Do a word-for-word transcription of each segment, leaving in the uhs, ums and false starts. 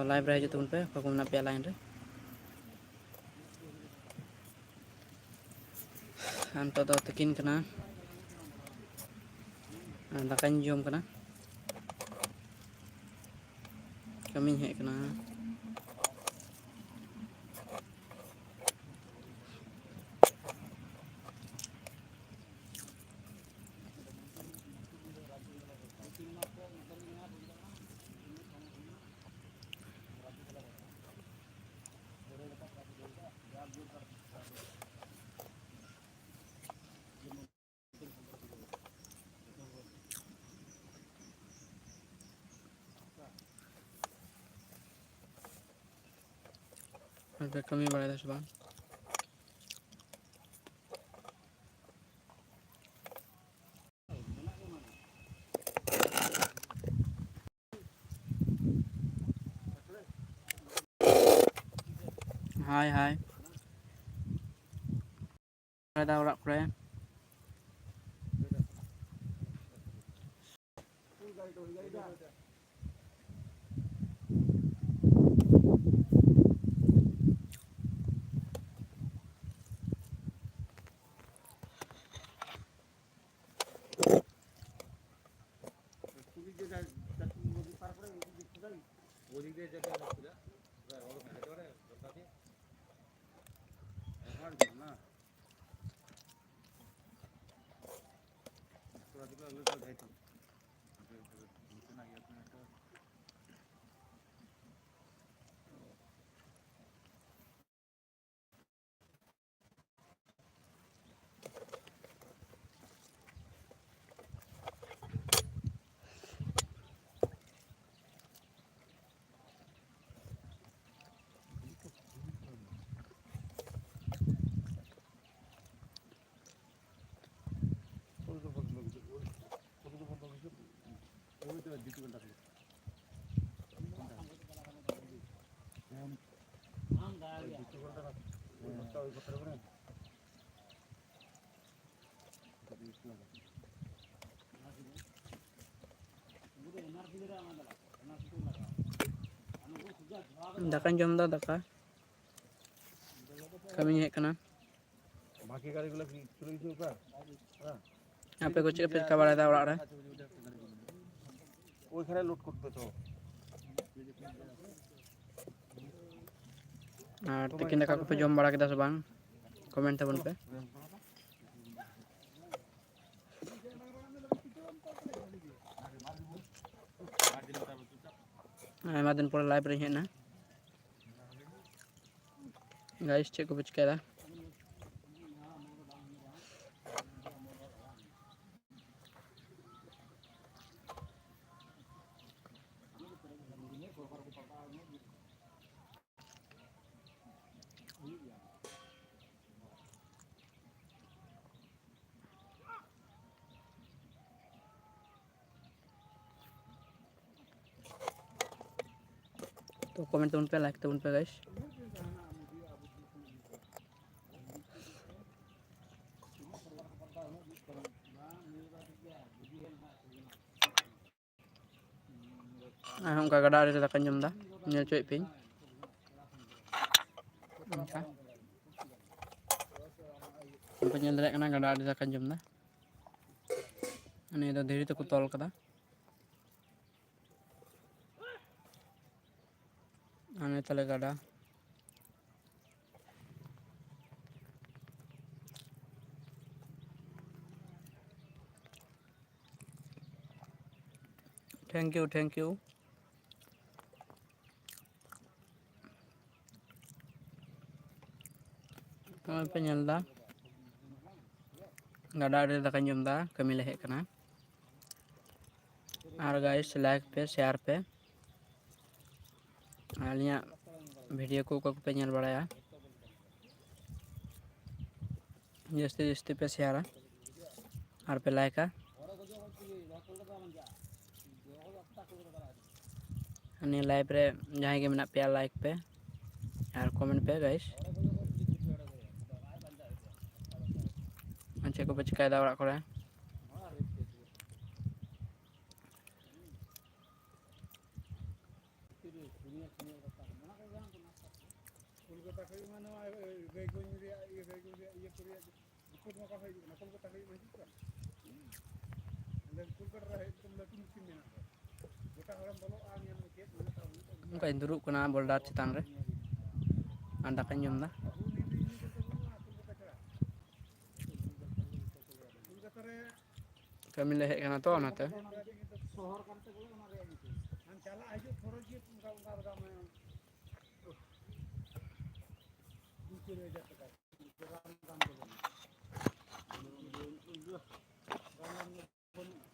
Live ᱨᱮ ᱦᱤᱡᱩᱜ ᱛᱟᱵᱚᱱ ᱯᱮ, ᱚᱠᱚᱭ ᱠᱚ ᱢᱮᱱᱟᱜ ᱯᱮᱭᱟ ᱞᱟᱭᱤᱱ ᱨᱮ᱾ ᱟᱨ ᱱᱤᱛᱚᱜ ᱫᱚ ᱛᱤᱠᱤᱱ ᱠᱟᱱᱟ, ᱟᱨ ᱫᱟᱠᱟᱧ ᱡᱚᱢ ᱠᱟᱱᱟ, ᱠᱟᱹᱢᱤᱧ ᱦᱮᱡ ᱠᱟᱱᱟ᱾ ᱟᱯᱮ ᱠᱟᱹᱢᱤ ᱵᱟᱲᱟᱭ ᱫᱟ ᱥᱮ ᱵᱟᱝ? ᱦᱟᱭ, ᱦᱟᱭ᱾ ᱫᱟ ᱚᱲᱟᱜ ᱠᱚᱨᱮ᱾ ᱫᱟᱠᱟᱧ ᱡᱚᱢ ᱮᱫᱟ, ᱫᱟᱠᱟ᱾ ᱠᱟᱹᱢᱤᱧ ᱦᱮᱡ ᱠᱟᱱᱟ᱾ ᱟᱯᱮ ᱠᱚ ᱪᱮᱫ ᱯᱮ ᱪᱤᱠᱟ ᱵᱟᱲᱟᱭᱮᱫᱟ ᱚᱲᱟᱜ ᱨᱮ? ᱳইখানে লোড করতে তো। ᱟᱨ ᱛᱤᱠᱤᱱ ᱫᱟᱠᱟ ᱠᱚᱯᱮ ᱡᱚᱢ ᱵᱟᱲᱟ ᱠᱮᱫᱟ ᱥᱮ ᱵᱟᱝ? ᱠᱚᱢᱮᱱᱴ ᱛᱟᱵᱚᱱ ᱯᱮ᱾ ᱟᱭᱢᱟ ᱫᱤᱱ ᱯᱚᱨᱮ ᱞᱟᱭᱤᱵᱷ ᱨᱮᱧ ᱦᱮᱡ ᱮᱱᱟ᱾ ᱜᱟᱭᱤᱥ, ᱪᱮᱫ ᱠᱚᱯᱮ ᱪᱤᱠᱟᱹᱭᱮᱫᱟ? ᱛᱚ, ᱠᱚᱢᱮᱱᱴ ᱛᱟᱵᱚᱱ ᱯᱮ, ᱞᱟᱭᱤᱠ ᱛᱟᱵᱚᱱ ᱯᱮ, ᱜᱟᱭᱤᱥ᱾ ᱟᱨ ᱚᱱᱠᱟ ᱜᱟᱰᱟ ᱟᱲᱮ ᱨᱮ ᱫᱟᱠᱟᱧ ᱡᱚᱢ ᱮᱫᱟ, ᱧᱮᱞ ᱦᱚᱪᱚᱭᱮᱫ ᱯᱮᱭᱟᱹᱧ᱾ ᱚᱱᱠᱟ ᱯᱮ ᱧᱮᱞ ᱫᱟᱲᱮᱭᱟᱜ ᱠᱟᱱᱟ, ᱜᱟᱰᱟ ᱟᱲᱮ ᱨᱮ ᱫᱟᱠᱟᱧ ᱡᱚᱢ ᱮᱫᱟ᱾ ᱱᱤᱭᱟᱹ ᱫᱚ ᱫᱷᱤᱨᱤ ᱛᱮᱠᱚ ᱛᱚᱞ ᱠᱟᱫᱟ᱾ ᱟᱨ ᱱᱤᱭᱟᱹ ᱛᱟᱞᱮ ᱜᱟᱰᱟ᱾ Thank you, thank you. ᱱᱚᱜᱼᱚᱭ ᱯᱮ ᱧᱮᱞ ᱮᱫᱟ, ᱜᱟᱰᱟ ᱟᱲᱮ ᱨᱮ ᱫᱟᱠᱟᱧ ᱡᱚᱢ ᱮᱫᱟ, ᱠᱟᱹᱢᱤ ᱞᱮ ᱦᱮᱡ ᱠᱟᱱᱟ᱾ ᱟᱨ ᱜᱟᱭᱤᱥ, ᱞᱟᱭᱤᱠ ᱯᱮ, ᱥᱮᱭᱟᱨ ᱯᱮ᱾ ᱟᱹᱞᱤᱧᱟᱜ ᱵᱷᱤᱰᱤᱭᱳ ᱠᱚ ᱚᱠᱚᱭ ᱠᱚᱯᱮ ᱧᱮᱞ ᱵᱟᱲᱟᱭᱟ, ᱡᱟᱹᱥᱛᱤ ᱡᱟᱹᱥᱛᱤ ᱯᱮ ᱥᱮᱭᱟᱨᱟ ᱟᱨ ᱯᱮ ᱞᱟᱭᱤᱠᱟ᱾ ᱱᱤᱭᱟᱹ ᱞᱟᱭᱤᱵᱷ ᱨᱮ ᱡᱟᱦᱟᱸᱭ ᱜᱮ ᱢᱮᱱᱟᱜ ᱯᱮᱭᱟ, ᱞᱟᱭᱤᱠ ᱯᱮ ᱟᱨ ᱠᱚᱢᱮᱱᱴ ᱯᱮ, ᱜᱟᱭᱤᱥ᱾ ᱟᱨ ᱪᱮᱫ ᱠᱚᱯᱮ ᱪᱤᱠᱟᱹᱭᱮᱫᱟ ᱚᱲᱟᱜ ᱠᱚᱨᱮ? ᱠᱳᱞᱠᱟᱛᱟ ᱠᱷᱚᱱ ᱢᱟ ᱱᱚᱣᱟ ᱨᱟᱭᱜᱚᱸᱡᱽ ᱨᱮᱭᱟᱜ ᱤᱭᱟᱹ, ᱨᱟᱭᱜᱚᱸᱡᱽ ᱨᱮᱭᱟᱜ ᱤᱭᱟᱹ ᱠᱚ ᱨᱮᱭᱟᱜ ᱨᱤᱯᱳᱨᱴ ᱢᱟ ᱚᱠᱟ ᱠᱷᱚᱱ ᱦᱤᱡᱩᱜ ᱠᱟᱱᱟ? ᱠᱳᱞᱠᱟᱛᱟ ᱠᱷᱚᱱ ᱢᱟ ᱦᱤᱡᱩᱜ ᱠᱟᱱ᱾ ᱚᱸᱰᱮ ᱠᱳᱞᱠᱟᱛᱟ ᱨᱮ ᱮᱠᱫᱚᱢ ᱞᱟᱹᱴᱩ ᱢᱮᱥᱤᱱ ᱢᱮᱱᱟᱜᱼᱟ᱾ ᱜᱚᱴᱟ ᱦᱚᱲᱮᱢ ᱵᱚᱞᱚᱜᱼᱟ, ᱧᱮᱞ ᱢᱮ ᱪᱮᱫ ᱢᱮᱱᱟᱜᱼᱟ᱾ ᱚᱱᱠᱟᱧ ᱫᱩᱲᱩᱵ ᱠᱟᱱᱟ ᱵᱳᱞᱰᱟᱨ ᱪᱮᱛᱟᱱ ᱨᱮ ᱟᱨ ᱫᱟᱠᱟᱧ ᱡᱚᱢ ᱮᱫᱟ᱾ ᱟᱵᱚ ᱱᱤᱭᱟᱹ ᱱᱤᱭᱟᱹ ᱠᱚᱨᱮ ᱫᱚ ᱵᱟᱹᱱᱩᱜᱼᱟ, ᱠᱳᱞᱠᱟᱛᱟ ᱪᱷᱟᱲᱟ᱾ ᱠᱳᱞᱠᱟᱛᱟ ᱨᱮ ᱠᱟᱹᱢᱤ ᱞᱮ ᱦᱮᱡ ᱠᱟᱱᱟ ᱛᱚ, ᱚᱱᱟᱛᱮ᱾ ᱥᱚᱦᱚᱨ ᱠᱟᱱ ᱛᱮ ᱵᱚᱞᱮ ᱚᱱᱟ ᱨᱮᱭᱟᱜ ᱧᱩᱛᱩᱢ᱾ ᱟᱢ ᱪᱟᱞᱟᱜ ᱦᱤᱡᱩᱜ ᱠᱷᱚᱨᱚᱪ ᱜᱮ ᱚᱱᱠᱟ, ᱚᱱᱠᱟ ᱞᱟᱜᱟᱣ ᱢᱮ᱾ ᱫᱩ ᱪᱟᱹᱨ ᱦᱟᱡᱟᱨ ᱴᱟᱠᱟ᱾ ᱨᱟᱱ ᱫᱟᱢ ᱫᱚ ᱵᱟᱹᱱᱩᱜᱼᱟ᱾ ᱨᱟᱱ ᱫᱟᱢ ᱫᱚ ᱵᱟᱹᱱᱩᱜᱼᱟ᱾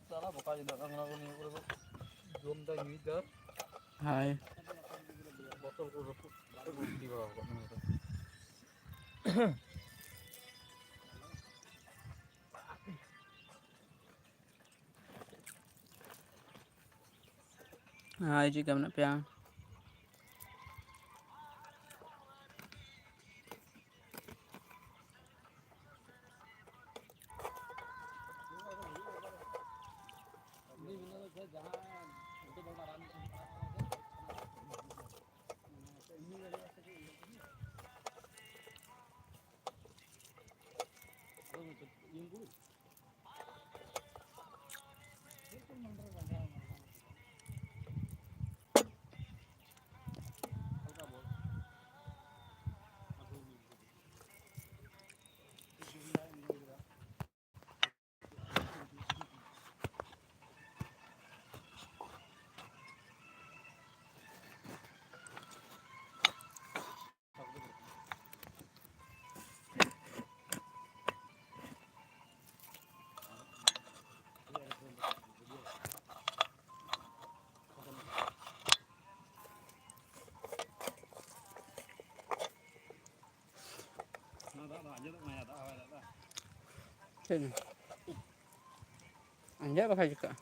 ᱥᱟᱞᱟ ᱵᱚᱠᱟ ᱪᱮᱫᱟᱜ ᱵᱟᱝ ᱚᱱᱟ ᱠᱚ ᱱᱤᱭᱟᱹ ᱠᱚᱨᱮ ᱠᱚ ᱡᱚᱢ ᱫᱟ, ᱧᱩᱭ ᱫᱟ᱾ ᱦᱳᱭ᱾ ᱵᱚᱛᱚᱞ ᱠᱚ ᱨᱟᱹᱯᱩᱫ ᱠᱟᱛᱮ ᱠᱚ ᱜᱤᱰᱤ ᱵᱟᱲᱟ ᱠᱟᱜ ᱠᱟᱱᱟ᱾ ᱦᱳᱭ, ᱪᱮᱫ ᱞᱮᱠᱟ ᱢᱮᱱᱟᱜ ᱯᱮᱭᱟ? ᱚᱱᱟ ᱫᱟᱜ ᱫᱚ ᱟᱸᱡᱮᱫᱚᱜ ᱢᱟ ᱭᱟ, ᱫᱟᱜ ᱦᱚᱸ ᱵᱟᱭ ᱫᱟᱜ ᱮᱫᱟ᱾ ᱪᱮᱫ? ᱟᱸᱡᱮᱫ ᱵᱟᱠᱷᱟᱡ ᱪᱤᱠᱟᱹᱜᱼᱟ?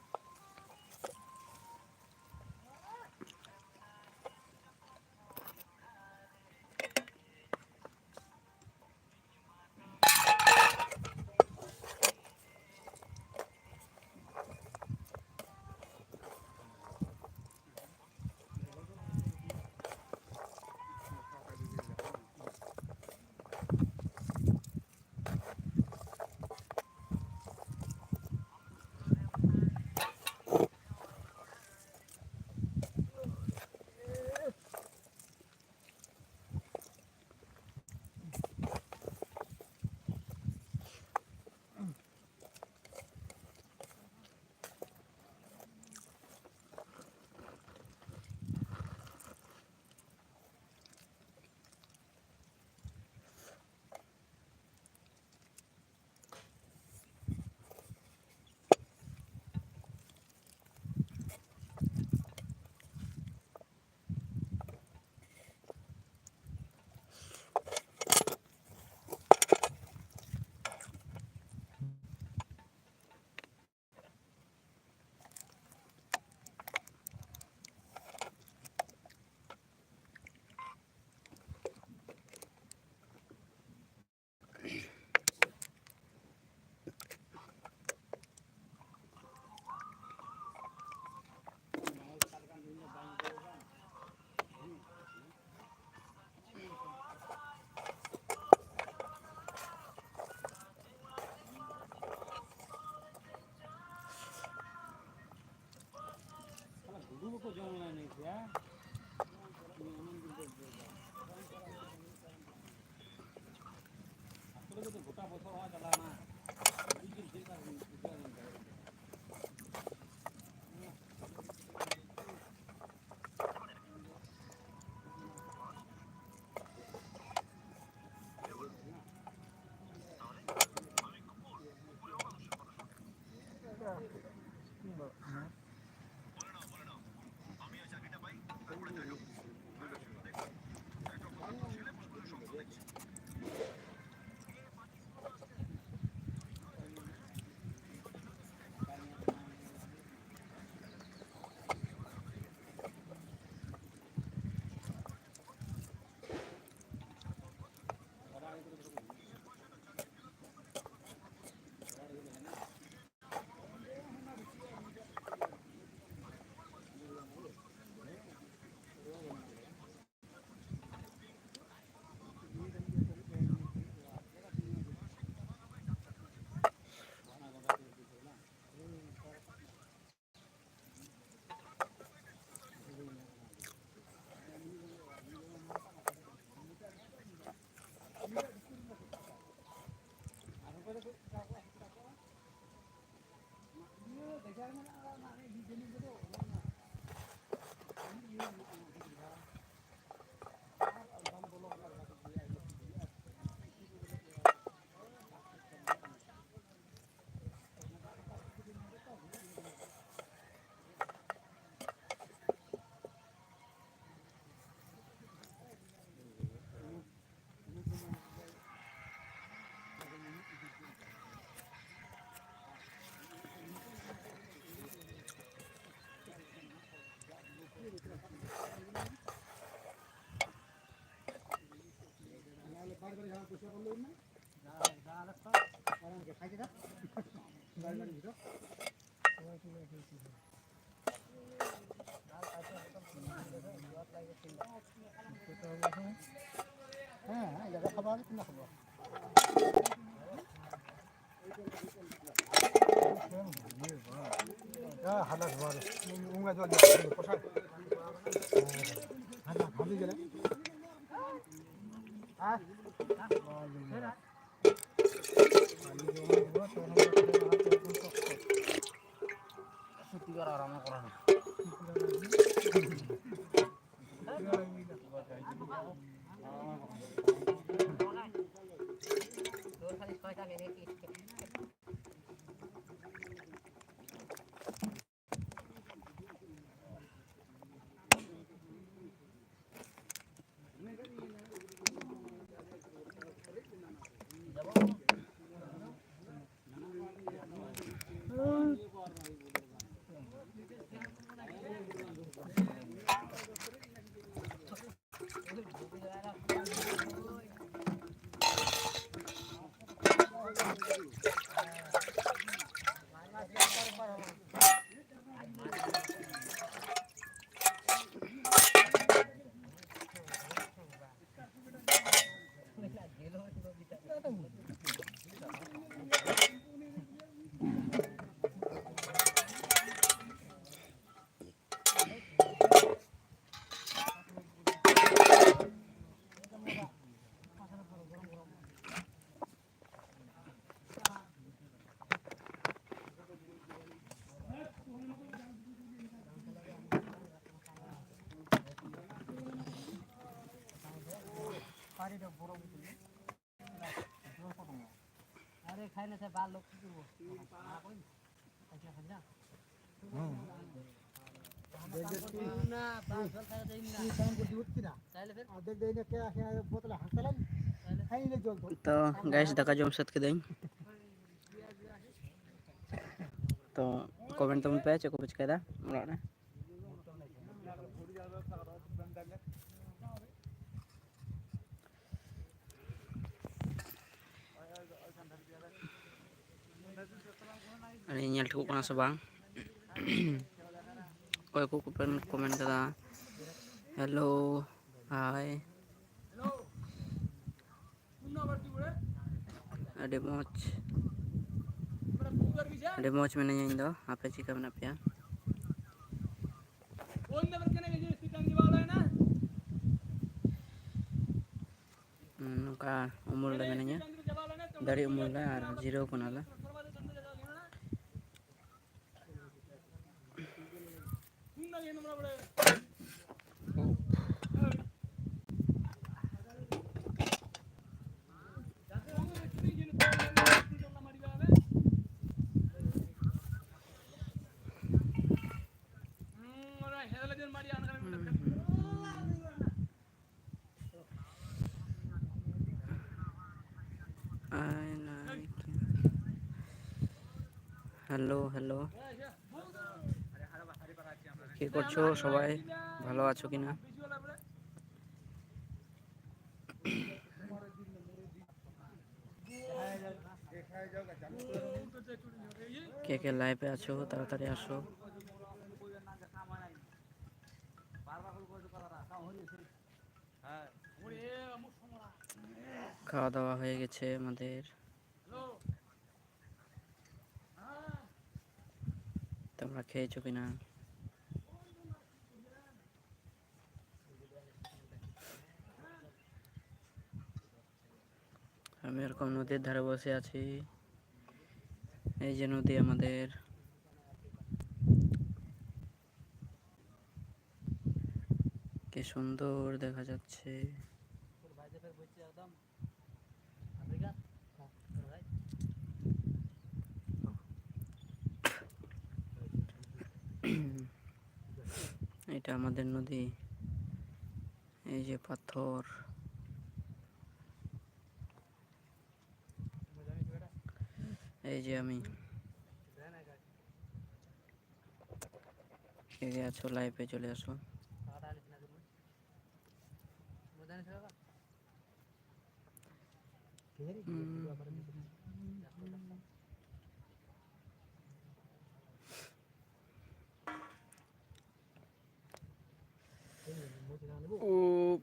ᱛᱚ ᱜᱟᱭᱤᱥ, ᱫᱟᱠᱟ ᱡᱚᱢ ᱥᱟᱹᱛ ᱠᱤᱫᱟᱹᱧ᱾ ᱛᱚ ᱠᱚᱢᱮᱱᱴ ᱛᱟᱵᱚᱱ ᱯᱮ, ᱪᱮᱫ ᱠᱚᱯᱮ ᱪᱤᱠᱟᱹᱭᱮᱫᱟ ᱚᱲᱟᱜ ᱨᱮ? ᱟᱹᱞᱤᱧ ᱧᱮᱞ ᱴᱷᱤᱠᱚᱜ ᱠᱟᱱᱟ ᱥᱮ ᱵᱟᱝ? ᱚᱠᱚᱭ ᱠᱚ ᱠᱚᱯᱮ ᱠᱚᱢᱮᱱᱴ ᱠᱟᱫᱟ? ᱦᱮᱞᱳ, ᱦᱟᱭ᱾ ᱟᱹᱰᱤ ᱢᱚᱡᱽ, ᱟᱹᱰᱤ ᱢᱚᱡᱽ ᱢᱤᱱᱟᱹᱧᱟ ᱤᱧ ᱫᱚ᱾ ᱟᱯᱮ ᱪᱮᱫᱠᱟ ᱢᱮᱱᱟᱜ ᱯᱮᱭᱟ? ᱦᱩᱸ, ᱱᱚᱝᱠᱟ ᱩᱢᱩᱞ ᱨᱮ ᱢᱤᱱᱟᱹᱧᱟ᱾ ᱫᱟᱨᱮ ᱩᱢᱩᱞ ᱨᱮ ᱟᱨ ᱡᱤᱨᱟᱹᱣ ᱠᱟᱱᱟᱞᱮ᱾ Hello, hello. কি করছো সবাই? ভালো আছো কিনা? কে কে লাইভে আছো, তাড়াতাড়ি আসো। খাওয়া দাওয়া হয়ে গেছে আমাদের। তোমরা খেয়েছো কিনা? আমি এরকম নদীর ধারে বসে আছি। এই যে নদী আমাদের, কি সুন্দর দেখা যাচ্ছে। এটা আমাদের নদী। এই যে পাথর, এই যে আমি। কে কে আছো, লাইভে চলে আসো। হুম। ও।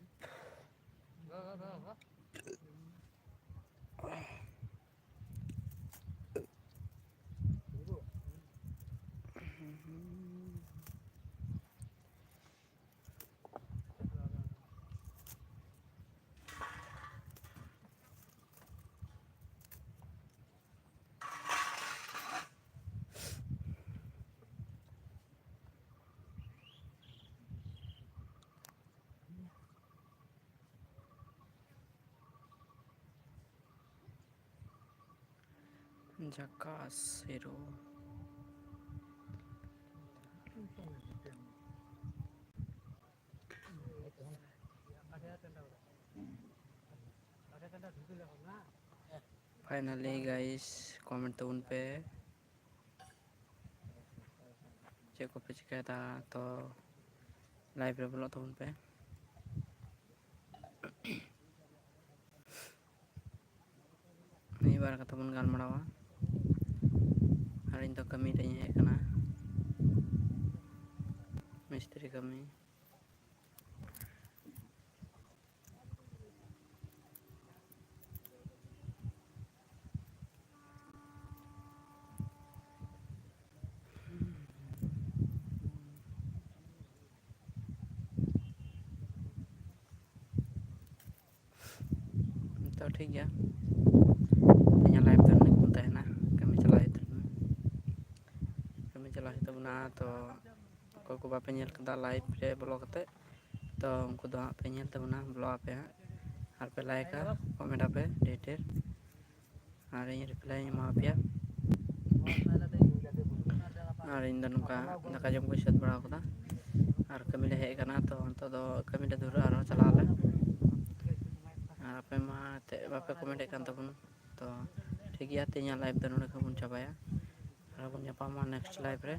ᱡᱟᱠᱟᱥ ᱦᱤᱨᱳ᱾ Finally guys, comment ᱛᱟᱵᱚᱱ ᱯᱮ᱾ ᱪᱮᱫ ᱠᱚᱯᱮ ᱪᱤᱠᱟᱹᱭᱮᱫᱟ? ᱛᱚ live ᱨᱮ ᱵᱚᱞᱚᱜ ᱛᱟᱵᱚᱱ ᱯᱮ᱾ ᱢᱤᱫ ᱵᱟᱨ ᱠᱟᱛᱷᱟ ᱵᱚᱱ ᱜᱟᱞᱢᱟᱨᱟᱣᱟ᱾ ᱟᱨ ᱤᱧ ᱫᱚ ᱠᱟᱹᱢᱤ ᱨᱮᱧ ᱦᱮᱡ ᱟᱠᱟᱱᱟ, ᱢᱤᱥᱛᱨᱤ ᱠᱟᱹᱢᱤ᱾ ᱛᱚ ᱴᱷᱤᱠ ᱜᱮᱭᱟ, ᱤᱧᱟᱹᱜ live ᱫᱚ ᱱᱤᱱᱟᱹᱜ ᱵᱚᱱ ᱛᱟᱦᱮᱱᱟ᱾ ᱠᱟᱹᱢᱤ ᱪᱟᱞᱟᱣ ᱦᱩᱭᱩᱜ ᱛᱟᱵᱚᱱᱟ, ᱠᱟᱹᱢᱤ ᱪᱟᱞᱟᱣ ᱦᱩᱭᱩᱜ ᱛᱟᱵᱚᱱᱟ᱾ ᱛᱚ ᱚᱠᱚᱭ ᱠᱚ ᱵᱟᱯᱮ ᱧᱮᱞ ᱠᱟᱫᱟ live ᱨᱮ ᱵᱚᱞᱚ ᱠᱟᱛᱮ, ᱛᱚ ᱩᱱᱠᱩ ᱫᱚ ᱦᱟᱸᱜ ᱯᱮ ᱧᱮᱞ ᱛᱟᱵᱚᱱᱟ, ᱵᱚᱞᱚ ᱟᱯᱮ ᱦᱟᱸᱜ ᱟᱨ ᱯᱮ like ᱟ, comment ᱟᱯᱮ ᱰᱷᱮᱨ ᱰᱷᱮᱨ, ᱟᱨ ᱤᱧ reply ᱤᱧ ᱮᱢᱟ ᱯᱮᱭᱟ᱾ ᱟᱨ ᱤᱧ ᱫᱚ ᱱᱚᱝᱠᱟ ᱫᱟᱠᱟ ᱡᱚᱢ ᱠᱚᱧ ᱥᱟᱹᱛ ᱵᱟᱲᱟ ᱠᱟᱫᱟ, ᱟᱨ ᱠᱟᱹᱢᱤ ᱞᱮ ᱦᱮᱡ ᱟᱠᱟᱱᱟ᱾ ᱛᱚ ᱱᱤᱛᱚᱜ ᱫᱚ ᱠᱟᱹᱢᱤ ᱞᱮ ᱫᱷᱩᱨᱟᱹᱜᱼᱟ, ᱟᱨᱦᱚᱸ ᱪᱟᱞᱟᱜ ᱟᱞᱮ᱾ ᱟᱨ ᱟᱯᱮ ᱢᱟ ᱮᱱᱛᱮᱫ ᱵᱟᱯᱮ comment ᱮᱫ ᱠᱟᱱ ᱛᱟᱵᱚᱱᱟ᱾ ᱛᱚ ᱴᱷᱤᱠ ᱜᱮᱭᱟ, ᱛᱮᱦᱮᱧᱟᱜ live ᱫᱚ ᱱᱚᱰᱮ ᱠᱷᱚᱱ ᱵᱚᱱ ᱪᱟᱵᱟᱭᱟ᱾ ᱟᱨᱦᱚᱸ ᱵᱚᱱ ᱧᱟᱯᱟᱢᱟ next live ᱨᱮ᱾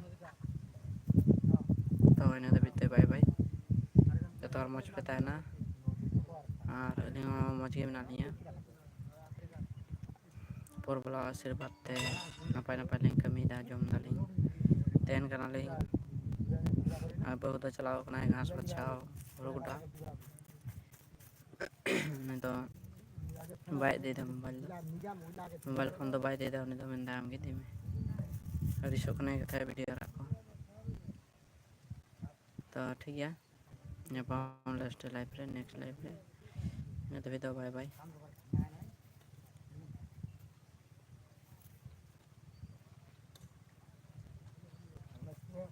ᱛᱚ ᱤᱱᱟᱹ ᱫᱷᱟᱹᱵᱤᱡ ᱛᱮ bye bye᱾ ᱡᱚᱛᱚ ᱦᱚᱲ ᱢᱚᱡᱽ ᱯᱮ ᱛᱟᱦᱮᱱᱟ, ᱟᱨ ᱟᱹᱞᱤᱧ ᱦᱚᱸ ᱢᱚᱡᱽ ᱜᱮ ᱢᱮᱱᱟᱜ ᱞᱤᱧᱟ᱾ ᱩᱯᱚᱨ ᱵᱟᱞᱟ ᱟᱥᱤᱨᱵᱟᱫᱽ ᱛᱮ ᱱᱟᱯᱟᱭ ᱱᱟᱯᱟᱭ ᱞᱤᱧ ᱠᱟᱹᱢᱤᱭᱮᱫᱟ, ᱡᱚᱢ ᱫᱟᱞᱤᱧ, ᱛᱟᱦᱮᱱ ᱠᱟᱱᱟᱞᱤᱧ᱾ ᱟᱨ ᱵᱟᱹᱦᱩ ᱫᱚ ᱪᱟᱞᱟᱣ ᱠᱟᱱᱟᱭ ᱜᱷᱟᱥ ᱵᱟᱪᱷᱟᱣ, ᱦᱩᱲᱩ ᱜᱚᱰᱟ᱾ ᱩᱱᱤ ᱫᱚ ᱵᱟᱭ ᱤᱫᱤᱭᱮᱫᱟ mobile ᱫᱚ, mobile ᱯᱷᱳᱱ ᱫᱚ ᱵᱟᱭ ᱤᱫᱤᱭᱮᱫᱟ᱾ ᱩᱱᱤ ᱫᱚ ᱢᱮᱱᱫᱟ, "ᱟᱢᱜᱮ ᱤᱫᱤ ᱢᱮ", ᱟᱹᱲᱤᱥᱚᱜ ᱠᱟᱱᱟᱭ ᱠᱟᱛᱷᱟᱭ video ᱟᱲᱟᱜ ᱠᱚ᱾ ᱛᱚ ᱴᱷᱤᱠ ᱜᱮᱭᱟ, ᱧᱟᱯᱟᱢ next live ᱨᱮ, next live ᱨᱮ᱾ ᱤᱱᱟᱹ ᱫᱷᱟᱹᱵᱤᱡ ᱫᱚ bye bye᱾